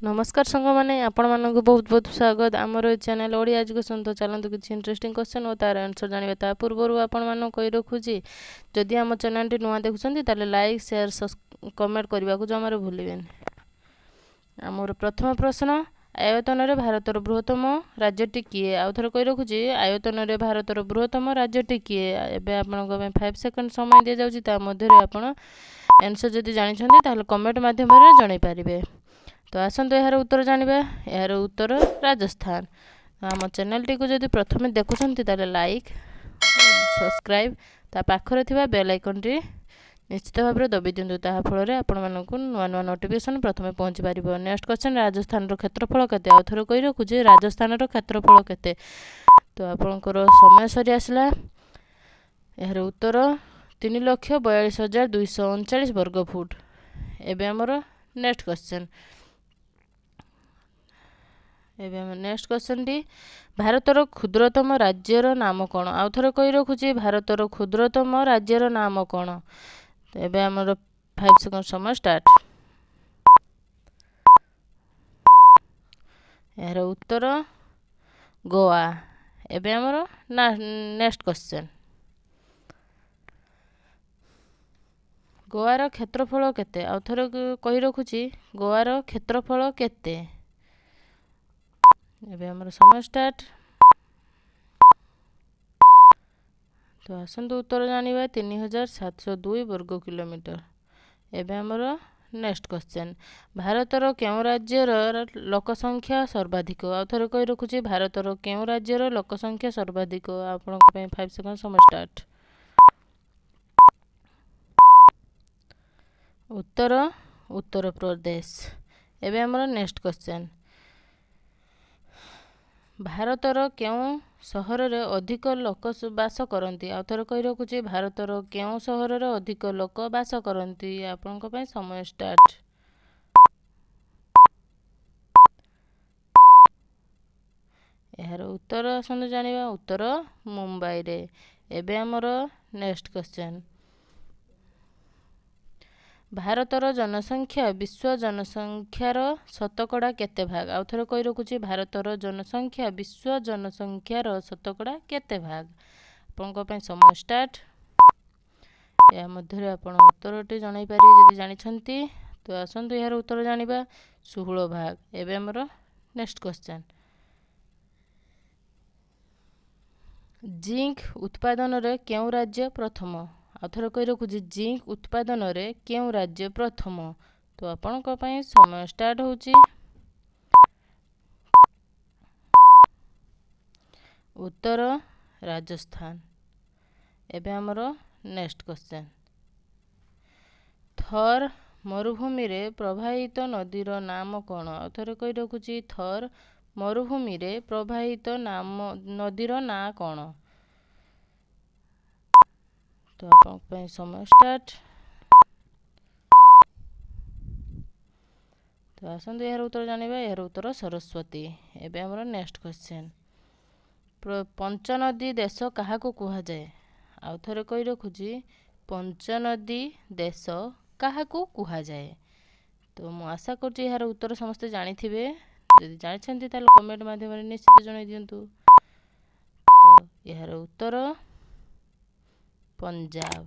ନମସ୍କାର ସାଙ୍ଗମାନେ, ଆପଣମାନଙ୍କୁ ବହୁତ ବହୁତ ସ୍ୱାଗତ ଆମର ଏ ଚ୍ୟାନେଲ୍ ଓଡ଼ିଆ ଏଜୁକେସନ୍। ତ ଚାଲନ୍ତୁ କିଛି ଇଣ୍ଟରେଷ୍ଟିଂ କ୍ୱେଶ୍ଚନ୍ ଓ ତା'ର ଆନ୍ସର୍ ଜାଣିବା। ତା ପୂର୍ବରୁ ଆପଣମାନଙ୍କୁ କହି ରଖୁଛି, ଯଦି ଆମ ଚ୍ୟାନେଲ୍ଟି ନୂଆ ଦେଖୁଛନ୍ତି ତାହେଲେ ଲାଇକ୍, ସେୟାର, କମେଣ୍ଟ କରିବାକୁ ଜମାରୁ ଭୁଲିବେନି। ଆମର ପ୍ରଥମ ପ୍ରଶ୍ନ, ଆୟତନରେ ଭାରତର ବୃହତ୍ତମ ରାଜ୍ୟଟି କିଏ? ଆଉ ଥରେ କହି ରଖୁଛି, ଆୟତନରେ ଭାରତର ବୃହତ୍ତମ ରାଜ୍ୟଟି କିଏ? ଏବେ ଆପଣଙ୍କ ପାଇଁ 5 ସେକେଣ୍ଡ ସମୟ ଦିଆଯାଉଛି, ତା ମଧ୍ୟରେ ଆପଣ ଆନ୍ସର୍ ଯଦି ଜାଣିଛନ୍ତି ତାହେଲେ କମେଣ୍ଟ ମାଧ୍ୟମରେ ଜଣାଇ ପାରିବେ। ତ ଆସନ୍ତୁ ଏହାର ଉତ୍ତର ଜାଣିବା। ଏହାର ଉତ୍ତର ରାଜସ୍ଥାନ। ଆମ ଚ୍ୟାନେଲଟିକୁ ଯଦି ପ୍ରଥମେ ଦେଖୁଛନ୍ତି ତାହେଲେ ଲାଇକ୍, ସବସ୍କ୍ରାଇବ୍, ତା ପାଖରେ ଥିବା ବେଲ୍ ଆଇକନ୍ଟି ନିଶ୍ଚିତ ଭାବରେ ଦବାଇ ଦିଅନ୍ତୁ, ତାହା ଫଳରେ ଆପଣମାନଙ୍କୁ ନୂଆ ନୂଆ ନୋଟିଫିକେସନ୍ ପ୍ରଥମେ ପହଞ୍ଚି ପାରିବ। ନେକ୍ସଟ କ୍ୱେଶ୍ଚନ୍, ରାଜସ୍ଥାନର କ୍ଷେତ୍ରଫଳ କେତେ? ଆଉ ଥରେ କହି ରଖୁଛି, ରାଜସ୍ଥାନର କ୍ଷେତ୍ରଫଳ କେତେ? ତ ଆପଣଙ୍କର ସମୟ ସରି ଆସିଲା। ଏହାର ଉତ୍ତର 3,42,239 ବର୍ଗ ଫୁଟ। ଏବେ ଆମର ନେକ୍ସଟ କ୍ୱେଶ୍ଚନ୍, ଏବେ ଆମ ନେକ୍ସଟ କ୍ୱେଶ୍ଚନ୍ଟି, ଭାରତର କ୍ଷୁଦ୍ରତମ ରାଜ୍ୟର ନାମ କ'ଣ? ଆଉ ଥରେ କହି ରଖୁଛି, ଭାରତର କ୍ଷୁଦ୍ରତମ ରାଜ୍ୟର ନାମ କ'ଣ? ଏବେ ଆମର 5 ସେକେଣ୍ଡ ସମୟ ଷ୍ଟାର୍ଟ। ଏହାର ଉତ୍ତର ଗୋଆ। ଏବେ ଆମର ନେକ୍ସଟ କ୍ୱେଶ୍ଚନ୍, ଗୋଆର କ୍ଷେତ୍ରଫଳ କେତେ? ଆଉ ଥରେ କହି ରଖୁଛି, ଗୋଆର କ୍ଷେତ୍ରଫଳ କେତେ? ଏବେ ଆମର ସମୟ ଷ୍ଟାର୍ଟ। ତ ଆସନ୍ତୁ ଉତ୍ତର ଜାଣିବା, 3702 ବର୍ଗ କିଲୋମିଟର। ଏବେ ଆମର ନେକ୍ସଟ କ୍ୱେଶ୍ଚନ୍, ଭାରତର କେଉଁ ରାଜ୍ୟର ଲୋକ ସଂଖ୍ୟା ସର୍ବାଧିକ? ଆଉ ଥରେ କହି ରଖୁଛି, ଭାରତର କେଉଁ ରାଜ୍ୟର ଲୋକ ସଂଖ୍ୟା ସର୍ବାଧିକ? ଆପଣଙ୍କ ପାଇଁ 5 ସେକେଣ୍ଡ ସମୟ ଷ୍ଟାର୍ଟ। ଉତ୍ତର ଉତ୍ତରପ୍ରଦେଶ। ଏବେ ଆମର ନେକ୍ସଟ କ୍ୱେଶ୍ଚନ୍, ଭାରତର କେଉଁ ସହରରେ ଅଧିକ ଲୋକ ବାସ କରନ୍ତି? ଆଉ ଥରେ କହି ରଖୁଛି, ଭାରତର କେଉଁ ସହରରେ ଅଧିକ ଲୋକ ବାସ କରନ୍ତି? ଆପଣଙ୍କ ପାଇଁ ସମୟ ଷ୍ଟାର୍ଟ। ଏହାର ଉତ୍ତର ଆସନ୍ତୁ ଜାଣିବା, ଉତ୍ତର ମୁମ୍ବାଇରେ। ଏବେ ଆମର ନେକ୍ସଟ କ୍ୱେଶ୍ଚନ୍, ଭାରତର ଜନସଂଖ୍ୟା ବିଶ୍ୱ ଜନସଂଖ୍ୟାର ଶତକଡ଼ା କେତେ ଭାଗ? ଆଉ ଥରେ କହି ରଖୁଛି, ଭାରତର ଜନସଂଖ୍ୟା ବିଶ୍ୱ ଜନସଂଖ୍ୟାର ଶତକଡ଼ା କେତେ ଭାଗ? ଆପଣଙ୍କ ପାଇଁ ସମୟ ଷ୍ଟାର୍ଟ। ଏହା ମଧ୍ୟରେ ଆପଣ ଉତ୍ତରଟି ଜଣାଇ ପାରିବେ ଯଦି ଜାଣିଛନ୍ତି। ତ ଆସନ୍ତୁ ଏହାର ଉତ୍ତର ଜାଣିବା, 16 ଭାଗ। ଏବେ ଆମର ନେକ୍ସଟ କ୍ୱେଶ୍ଚନ୍, ଜିଙ୍କ ଉତ୍ପାଦନରେ କେଉଁ ରାଜ୍ୟ ପ୍ରଥମ? ଆଉ ଥରେ କହି ରଖୁଛି, ଜିଙ୍କ ଉତ୍ପାଦନରେ କେଉଁ ରାଜ୍ୟ ପ୍ରଥମ? ତ ଆପଣଙ୍କ ପାଇଁ ସମୟ ଷ୍ଟାର୍ଟ ହେଉଛି। ଉତ୍ତର ରାଜସ୍ଥାନ। ଏବେ ଆମର ନେକ୍ସଟ କ୍ୱେଶ୍ଚନ୍, ଥର୍ ମରୁଭୂମିରେ ପ୍ରବାହିତ ନଦୀର ନାମ କ'ଣ? ଆଉ ଥରେ କହି ରଖୁଛି, ଥର୍ ମରୁଭୂମିରେ ପ୍ରବାହିତ ନାମ ନଦୀର ନାଁ କ'ଣ? ତ ଆପଣଙ୍କ ପାଇଁ ସମୟ ଷ୍ଟାର୍ଟ। ତ ଆସନ୍ତୁ ଏହାର ଉତ୍ତର ଜାଣିବା, ଏହାର ଉତ୍ତର ସରସ୍ୱତୀ। ଏବେ ଆମର ନେକ୍ସଟ କ୍ୱେଶ୍ଚନ୍, ପଞ୍ଚନଦୀ ଦେଶ କାହାକୁ କୁହାଯାଏ? ଆଉ ଥରେ କହି ରଖୁଛି, ପଞ୍ଚନଦୀ ଦେଶ କାହାକୁ କୁହାଯାଏ? ତ ମୁଁ ଆଶା କରୁଛି ଏହାର ଉତ୍ତର ସମସ୍ତେ ଜାଣିଥିବେ। ଯଦି ଜାଣିଛନ୍ତି ତାହେଲେ କମେଣ୍ଟ ମାଧ୍ୟମରେ ନିଶ୍ଚିତ ଜଣାଇ ଦିଅନ୍ତୁ। ତ ଏହାର ଉତ୍ତର ପଞ୍ଜାବ।